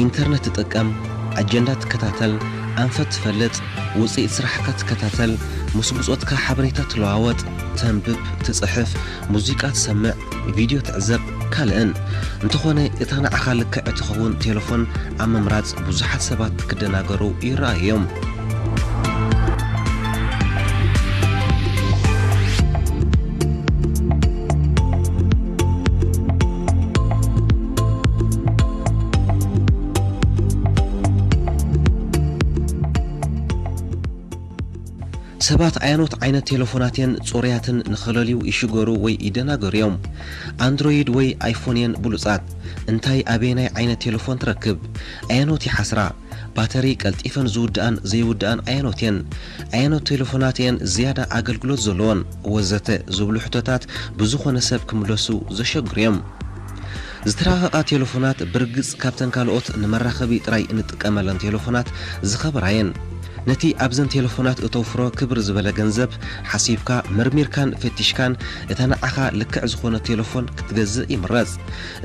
ኢንተርነት ትጥቀም፣ ኣጀንዳ ትከታተል፣ ኣንፈት ትፈልጥ፣ ውጽኢት ስራሕካ ትከታተል፣ ምስ ብጾትካ ሓበሬታ ትለዋወጥ፣ ተንብብ፣ ትጽሕፍ፣ ሙዚቃ ትሰምዕ፣ ቪድዮ ትዕዘብ፣ ካልእን። እንተኾነ፣ እታ ንዓኻ ልክዕ እትኸውን ቴሌፎን ኣብ ምምራጽ ብዙሓት ሰባት ክደናገሩ ይረኣዩ እዮም። ሰባት ኣየኖት ዓይነት ቴሌፎናት እየን ጽሩያትን ንኸለልዩ ይሽገሩ ወይ ይደናገሩ እዮም። ኣንድሮይድ ወይ ኣይፎን እየን ብሉጻት። እንታይ ኣበየናይ ዓይነት ቴሌፎን ትረክብ? ኣየኖት ይሓስራ? ባተሪ ቀልጢፈን ዝውድኣን ዘይውድኣን ኣየኖት እየን? ኣየኖት ቴሌፎናት እየን ዝያዳ ኣገልግሎት ዘለዎን? ወዘተ ዝብሉ ሕቶታት ብዝኾነ ሰብ ክምለሱ ዘሸግሩ እዮም። ዝተራቐቓ ቴሌፎናት ብርግጽ ካብተን ካልኦት ንመራኸቢ ጥራይ እንጥቀመለን ቴሌፎናት ዝኸበራ እየን። ነቲ ኣብዘን ቴሌፎናት እተውፍሮ ክብር ዝበለ ገንዘብ ሓሲብካ፣ መርሚርካን ፈቲሽካን እታ ንዓኻ ልክዕ ዝኾነት ቴሌፎን ክትገዝእ ይምረጽ።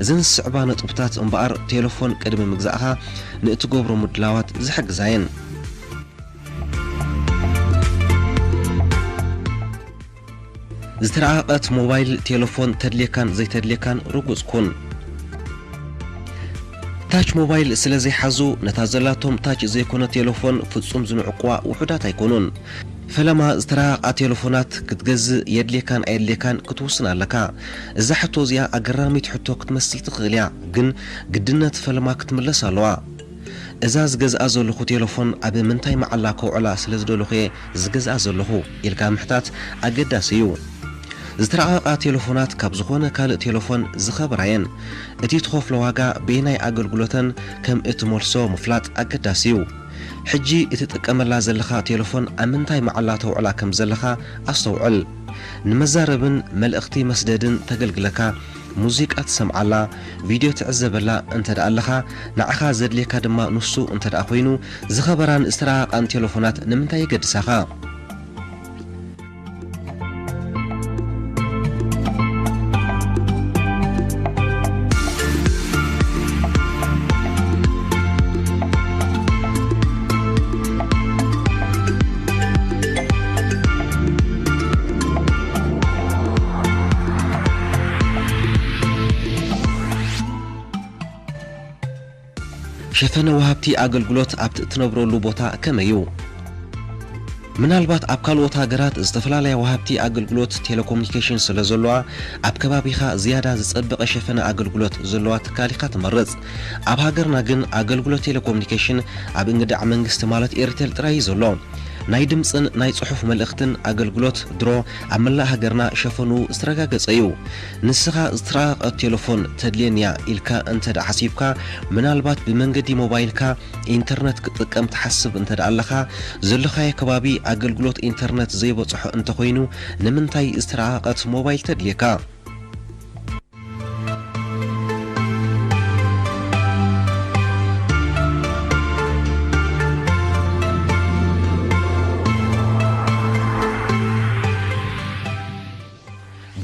እዘን ዝስዕባ ነጥብታት እምበኣር ቴሌፎን ቅድሚ ምግዛእኻ ንእትገብሮ ምድላዋት ዝሕግዛ እየን። ዝተራቐቐት ሞባይል ቴሌፎን ተድልየካን ዘይተድልየካን ርጉጽ ኩን። ታች ሞባይል ስለ ዘይሓዙ፣ ነታ ዘላቶም ታች ዘይኮነ ቴሌፎን ፍጹም ዝንዕቁዋ ውሑዳት ኣይኮኑን። ፈለማ ዝተራቐቓ ቴሌፎናት ክትገዝእ የድልየካን ኣየድልየካን ክትውስን ኣለካ። እዛ ሕቶ እዚኣ ኣገራሚት ሕቶ ክትመስል ትኽእል እያ፣ ግን ግድነት ፈለማ ክትምለስ ኣለዋ። እዛ ዝገዝኣ ዘለኹ ቴሌፎን ኣብ ምንታይ መዓላ ከውዕላ ስለ ዝደለኹ እየ ዝገዝኣ ዘለኹ ኢልካ ምሕታት ኣገዳሲ እዩ። ዝተራቐቓ ቴሌፎናት ካብ ዝኾነ ካልእ ቴሌፎን ዝኸበራ እየን። እቲ ትኸፍሎ ዋጋ በየናይ ኣገልግሎተን ከም እትመልሶ ምፍላጥ ኣገዳሲ እዩ። ሕጂ እትጥቀመላ ዘለኻ ቴሌፎን ኣብ ምንታይ መዓላ ተውዕላ ከም ዘለኻ ኣስተውዕል። ንመዛረብን መልእኽቲ መስደድን ተገልግለካ፣ ሙዚቃ ትሰምዓላ፣ ቪድዮ ትዕዘበላ እንተ ደኣ ኣለኻ፣ ንዓኻ ዘድልየካ ድማ ንሱ እንተ ደኣ ኮይኑ፣ ዝኸበራን ዝተራቐቓን ቴሌፎናት ንምንታይ የገድሳኻ? ሸፈነ ወሃብቲ ኣገልግሎት ኣብቲ እትነብረሉ ቦታ ከመይ እዩ? ምናልባት ኣብ ካልኦት ሃገራት ዝተፈላለያ ወሃብቲ ኣገልግሎት ቴሌኮሙኒኬሽን ስለ ዘለዋ፣ ኣብ ከባቢኻ ዝያዳ ዝጸበቐ ሸፈነ ኣገልግሎት ዘለዋ ትካል ኢኻ ትመርጽ። ኣብ ሃገርና ግን ኣገልግሎት ቴሌኮሙኒኬሽን ኣብ እንግዳዕ መንግስቲ ማለት ኤሪቴል ጥራይ እዩ ዘሎ። ናይ ድምጽን ናይ ጽሑፍ መልእኽትን ኣገልግሎት ድሮ ኣብ መላእ ሃገርና ሸፈኑ ዝተረጋገጸ እዩ። ንስኻ ዝተራቐቐት ቴሌፎን ተድልየኒ እያ ኢልካ እንተ ደኣ ሓሲብካ፣ ምናልባት ብመንገዲ ሞባይልካ ኢንተርነት ክትጥቀም ትሓስብ እንተ ደኣ ኣለኻ፣ ዘለኻዮ ከባቢ ኣገልግሎት ኢንተርነት ዘይበጽሖ እንተኾይኑ፣ ንምንታይ ዝተራቐቐት ሞባይል ተድልየካ?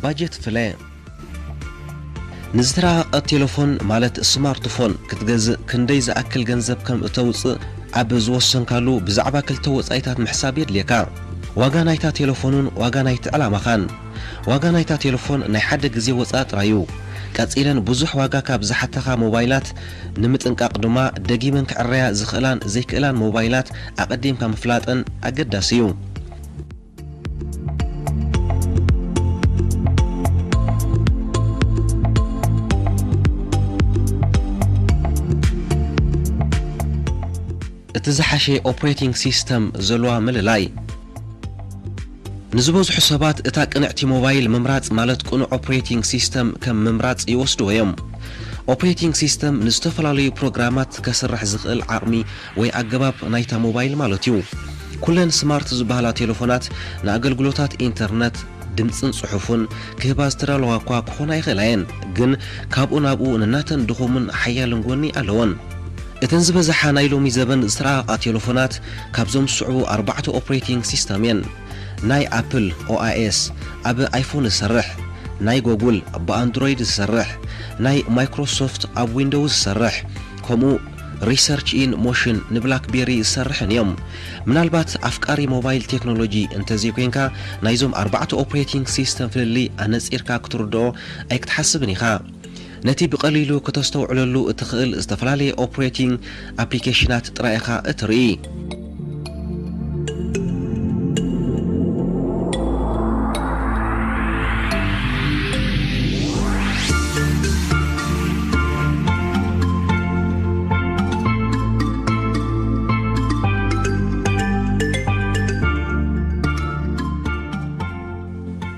ባጀት ፍለ። ንዝተራቐቐት ቴሌፎን ማለት ስማርትፎን ክትገዝእ ክንደይ ዝኣክል ገንዘብ ከም እተውጽእ ኣብ ዝወሰንካሉ ብዛዕባ ክልተ ወጻኢታት ምሕሳብ የድልየካ። ዋጋ ናይታ ቴሌፎንን ዋጋ ናይቲ ዕላማኻን። ዋጋ ናይታ ቴሌፎን ናይ ሓደ ግዜ ወጻኢ ጥራይ እዩ። ቀጺለን ብዙሕ ዋጋ ካብ ዝሓታኻ ሞባይላት ንምጥንቃቕ ድማ ደጊመን ክዕረያ ዝኽእላን ዘይክእላን ሞባይላት ኣቐዲምካ ምፍላጠን ኣገዳሲ እዩ። እቲ ዝሓሸ ኦፕሬቲንግ ሲስተም ዘለዋ ምልላይ። ንዝበዝሑ ሰባት እታ ቅንዕቲ ሞባይል ምምራጽ ማለት ቅኑዕ ኦፕሬቲንግ ሲስተም ከም ምምራጽ ይወስድዎ እዮም። ኦፕሬቲንግ ሲስተም ንዝተፈላለዩ ፕሮግራማት ከስርሕ ዝኽእል ዓቕሚ ወይ ኣገባብ ናይታ ሞባይል ማለት እዩ። ኩለን ስማርት ዝበሃላ ቴሌፎናት ንኣገልግሎታት ኢንተርነት፣ ድምጽን ጽሑፍን ክህባ ዝተዳለዋ እኳ ክኾና ይኽእላ እየን፣ ግን ካብኡ ናብኡ ነናተን ድኹምን ሓያልን ጎኒ ኣለወን። እተን ዝበዝሓ ናይ ሎሚ ዘበን ዝተራቐቓ ቴሌፎናት ካብዞም ዝስዕቡ ኣርባዕተ ኦፕሬቲንግ ሲስተም እየን። ናይ ኣፕል ኦኣይኤስ ኣብ ኣይፎን ዝሰርሕ፣ ናይ ጎጉል ብኣንድሮይድ ዝሰርሕ፣ ናይ ማይክሮሶፍት ኣብ ዊንዶውስ ዝሰርሕ፣ ከምኡ Research in Motion ንብላክቤሪ ዝሰርሕን እዮም። ምናልባት ኣፍቃሪ ሞባይል ቴክኖሎጂ እንተዘይኮይንካ፣ ናይዞም ኣርባዕተ ኦፕሬቲንግ ሲስተም ፍልልይ ኣነጺርካ ክትርድኦ ኣይክትሓስብን ኢኻ። ነቲ ብቐሊሉ ከተስተውዕለሉ እትኽእል ዝተፈላለየ ኦፕሬቲንግ ኣፕሊኬሽናት ጥራይ ኢኻ እትርኢ።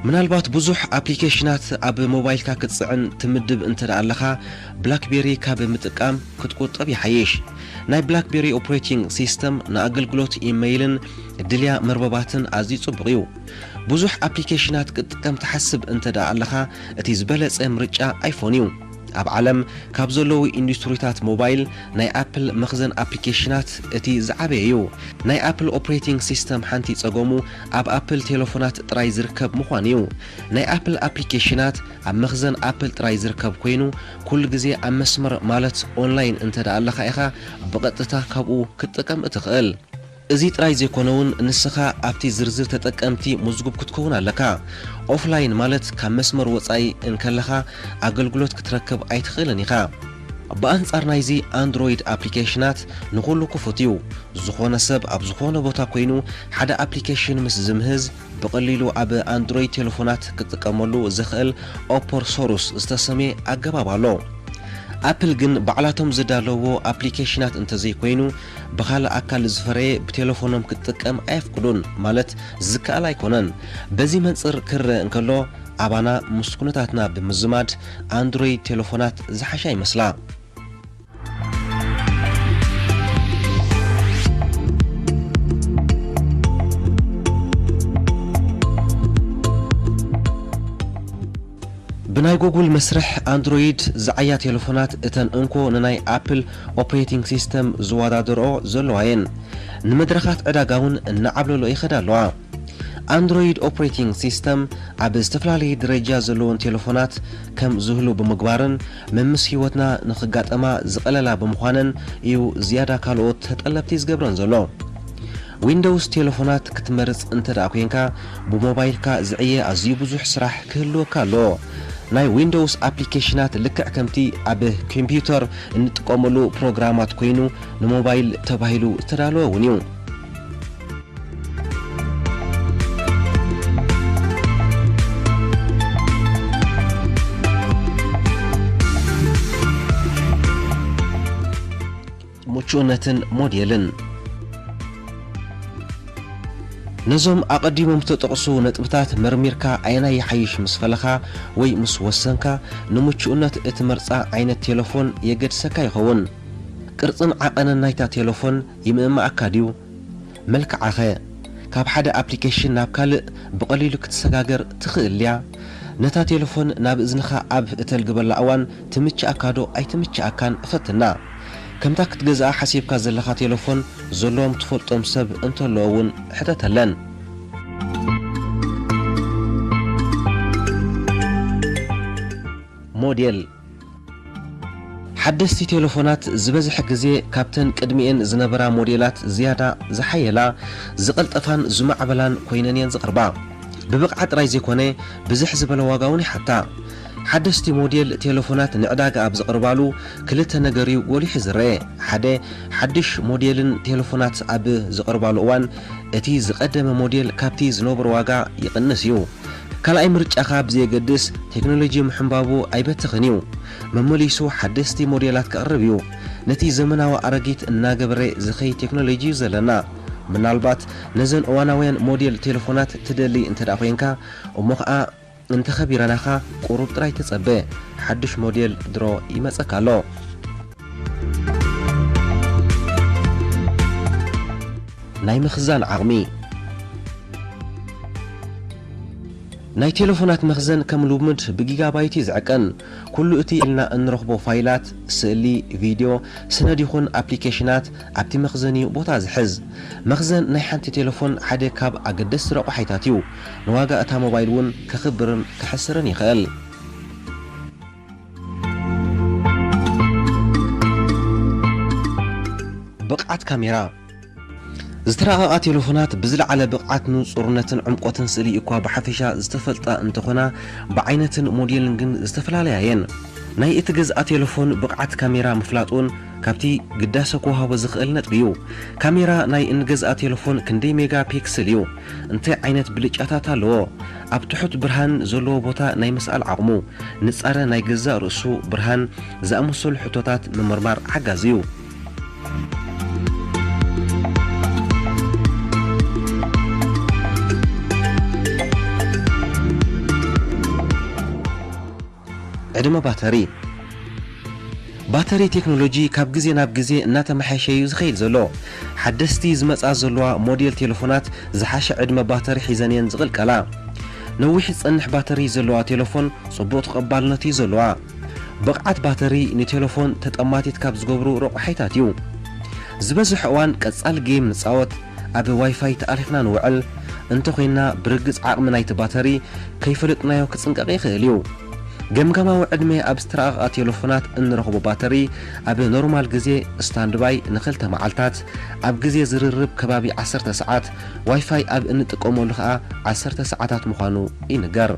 ምናልባት ብዙሕ ኣፕሊኬሽናት ኣብ ሞባይልካ ክትጽዕን ትምድብ እንተ ደኣ ኣለኻ፣ ብላክቤሪ ካብ ምጥቃም ክትቁጠብ ይሓይሽ። ናይ ብላክቤሪ ኦፕሬቲንግ ሲስተም ንኣገልግሎት ኢመይልን ድልያ መርበባትን ኣዝዩ ጽቡቕ እዩ። ብዙሕ ኣፕሊኬሽናት ክትጥቀም ትሓስብ እንተ ደኣ ኣለኻ፣ እቲ ዝበለጸ ምርጫ ኣይፎን እዩ። ኣብ ዓለም ካብ ዘለዉ ኢንዱስትሪታት ሞባይል፣ ናይ ኣፕል መኽዘን ኣፕሊኬሽናት እቲ ዝዓበየ እዩ። ናይ ኣፕል ኦፕሬቲንግ ሲስተም ሓንቲ ጸገሙ ኣብ ኣፕል ቴሌፎናት ጥራይ ዝርከብ ምዃኑ እዩ። ናይ ኣፕል ኣፕሊኬሽናት ኣብ መኽዘን ኣፕል ጥራይ ዝርከብ ኮይኑ፣ ኩሉ ግዜ ኣብ መስመር ማለት ኦንላይን እንተ ደኣ ኣለኻ ኢኻ ብቐጥታ ካብኡ ክትጥቀም እትኽእል። እዚ ጥራይ ዘይኮነ እውን፣ ንስኻ ኣብቲ ዝርዝር ተጠቀምቲ ምዝጉብ ክትከውን ኣለካ። ኦፍላይን ማለት ካብ መስመር ወጻኢ እንከለኻ ኣገልግሎት ክትረክብ ኣይትኽእልን ኢኻ። ብኣንጻር ናይዚ፣ ኣንድሮይድ ኣፕሊኬሽናት ንኹሉ ክፉት እዩ። ዝኾነ ሰብ ኣብ ዝኾነ ቦታ ኮይኑ ሓደ ኣፕሊኬሽን ምስ ዝምህዝ፣ ብቐሊሉ ኣብ ኣንድሮይድ ቴሌፎናት ክጥቀመሉ ዝኽእል ኦፐን ሶርስ ዝተሰምየ ኣገባብ ኣሎ። ኣፕል ግን ባዕላቶም ዝዳለውዎ ኣፕሊኬሽናት እንተዘይኮይኑ፣ ብኻልእ ኣካል ዝፈረየ ብቴሌፎኖም ክትጥቀም ኣየፍቅዱን፣ ማለት ዝከኣል ኣይኮነን። በዚ መንጽር ክረአ እንከሎ፣ ኣባና ምስ ኩነታትና ብምዝማድ ኣንድሮይድ ቴሌፎናት ዝሓሻ ይመስላ። ብናይ ጎጉል መስርሕ ኣንድሮይድ ዝዓያ ቴሌፎናት እተን እንኮ ንናይ ኣፕል ኦፕሬቲንግ ሲስተም ዝወዳደርኦ ዘለዋ እየን። ንመድረኻት ዕዳጋ እውን እናዓብለሎ ይኸዳ ኣለዋ። ኣንድሮይድ ኦፕሬቲንግ ሲስተም ኣብ ዝተፈላለየ ደረጃ ዘለወን ቴሌፎናት ከም ዝህሉ ብምግባርን መምስ ህይወትና ንኽጋጠማ ዝቐለላ ብምዃነን እዩ ዝያዳ ካልኦት ተጠለብቲ ዝገብረን ዘሎ። ዊንዶውስ ቴሌፎናት ክትመርጽ እንተ ደኣ ኮይንካ፣ ብሞባይልካ ዝዕየ ኣዝዩ ብዙሕ ስራሕ ክህልወካ ኣለዎ። ናይ ዊንዶውስ ኣፕሊኬሽናት ልክዕ ከምቲ ኣብ ኮምፒውተር እንጥቀመሉ ፕሮግራማት ኮይኑ፣ ንሞባይል ተባሂሉ ዝተዳለወ እውን እዩ። ምቹእነትን ሞዴልን። ነዞም ኣቐዲሞም ዝተጠቕሱ ነጥብታት መርሚርካ ኣየናይ ይሓይሽ ምስ ፈለኻ ወይ ምስ ወሰንካ፣ ንምቹእነት እትመርጻ ዓይነት ቴሌፎን የገድሰካ ይኸውን። ቅርጽን ዓቐንን ናይታ ቴሌፎን ይምእምኣካ ድዩ? መልክዓኸ? ካብ ሓደ ኣፕሊኬሽን ናብ ካልእ ብቐሊሉ ክትሰጋገር ትኽእል ድያ? ነታ ቴሌፎን ናብ እዝንኻ ኣብ እተልግበላ እዋን ትምችኣካ ዶ ኣይትምችኣካን ፈትና። ከምታ ክትገዝኣ ሓሲብካ ዘለኻ ቴሌፎን ዘለዎም ትፈልጦም ሰብ እንተለዉ እውን ሕተተለን። ሞዴል። ሓደስቲ ቴሌፎናት ዝበዝሐ ግዜ ካብተን ቅድሚኤን ዝነበራ ሞዴላት ዝያዳ ዝሓየላ፣ ዝቐልጠፋን ዝማዕበላን ኮይነን እየን ዝቐርባ። ብብቕዓት ጥራይ ዘይኮነ፣ ብዝሕ ዝበለ ዋጋ እውን ይሓታ። ሓደስቲ ሞዴል ቴሌፎናት ንዕዳጋ ኣብ ዝቐርባሉ፣ ክልተ ነገር እዩ ጎሊሑ ዝረአ። ሓደ፣ ሓድሽ ሞዴልን ቴሌፎናት ኣብ ዝቐርባሉ እዋን፣ እቲ ዝቐደመ ሞዴል ካብቲ ዝነበሮ ዋጋ ይቕንስ እዩ። ካልኣይ ምርጫኻ ብዘየገድስ፣ ቴክኖሎጂ ምሕንባቡ ኣይበትኽን እዩ። መመሊሱ ሓደስቲ ሞዴላት ከቕርብ እዩ። ነቲ ዘመናዊ ኣረጊት እናገበረ ዝኸይድ ቴክኖሎጂ እዩ ዘለና። ምናልባት ነዘን እዋናውያን ሞዴል ቴሌፎናት ትደሊ እንተ ደኣ ኮይንካ፣ እሞ ኸኣ እንተኸቢረናኻ ቁሩብ ጥራይ ተጸበ፣ ሓድሽ ሞዴል ድሮ ይመጸካ ኣሎ። ናይ ምኽዛን ዓቕሚ። ናይ ቴሌፎናት መኽዘን ከም ልሙድ ብጊጋባይት እዩ ዝዕቀን። ኩሉ እቲ ኢልና እንረኽቦ ፋይላት፣ ስእሊ፣ ቪድዮ፣ ሰነድ ይኹን ኣፕሊኬሽናት ኣብቲ መኽዘን እዩ ቦታ ዝሕዝ። መኽዘን ናይ ሓንቲ ቴሌፎን ሓደ ካብ ኣገደስቲ ረቋሒታት እዩ። ንዋጋ እታ ሞባይል እውን ከኽብርን ከሕስርን ይኽእል። ብቕዓት ካሜራ። ዝተራቐቓ ቴሌፎናት ብዝለዓለ ብቕዓት፣ ንጹርነትን ዕምቆትን ስእሊ እኳ ብሓፈሻ ዝተፈልጣ እንተኾና፣ ብዓይነትን ሞዴልን ግን ዝተፈላለያ እየን። ናይ እትገዝኣ ቴሌፎን ብቕዓት ካሜራ ምፍላጥ እውን ካብቲ ግዳሰ ክወሃቦ ዝኽእል ነጥቢ እዩ። ካሜራ ናይ እንገዝኣ ቴሌፎን ክንደይ ሜጋ ፒክስል እዩ? እንታይ ዓይነት ብልጫታት ኣለዎ? ኣብ ትሑት ብርሃን ዘለዎ ቦታ ናይ ምስኣል ዓቕሙ፣ ንጻረ ናይ ገዛእ ርእሱ ብርሃን ዝኣመሰሉ ሕቶታት ምምርማር ሓጋዚ እዩ። ዕድመ ባተሪ። ባተሪ ቴክኖሎጂ ካብ ግዜ ናብ ግዜ እናተመሓየሸ እዩ ዝኸይድ ዘሎ። ሓደስቲ ዝመጻ ዘለዋ ሞዴል ቴሌፎናት ዝሓሸ ዕድመ ባተሪ ሒዘን እየን ዝቕልቀላ። ነዊሕ ዝጸንሕ ባተሪ ዘለዋ ቴሌፎን ጽቡቕ ተቐባልነት እዩ ዘለዋ። ብቕዓት ባተሪ ንቴሌፎን ተጠማቲት ካብ ዝገብሩ ረቑሓይታት እዩ። ዝበዝሕ እዋን ቀጻሊ ጌም ንጻወት፣ ኣብ ዋይፋይ ተኣሊኽና ንውዕል እንተኾይንና፣ ብርግጽ ዓቕሚ ናይቲ ባተሪ ከይፈለጥናዮ ክጽንቀቕ ይኽእል እዩ። ገምጋማዊ ዕድመ ኣብ ዝተራቐቓ ቴሌፎናት እንረኽቦ ባተሪ፣ ኣብ ኖርማል ግዜ ስታንድባይ ንኽልተ መዓልታት፣ ኣብ ግዜ ዝርርብ ከባቢ ዓሰርተ ሰዓት፣ ዋይፋይ ኣብ እንጥቀመሉ ኸኣ ዓሰርተ ሰዓታት ምዃኑ ይንገር።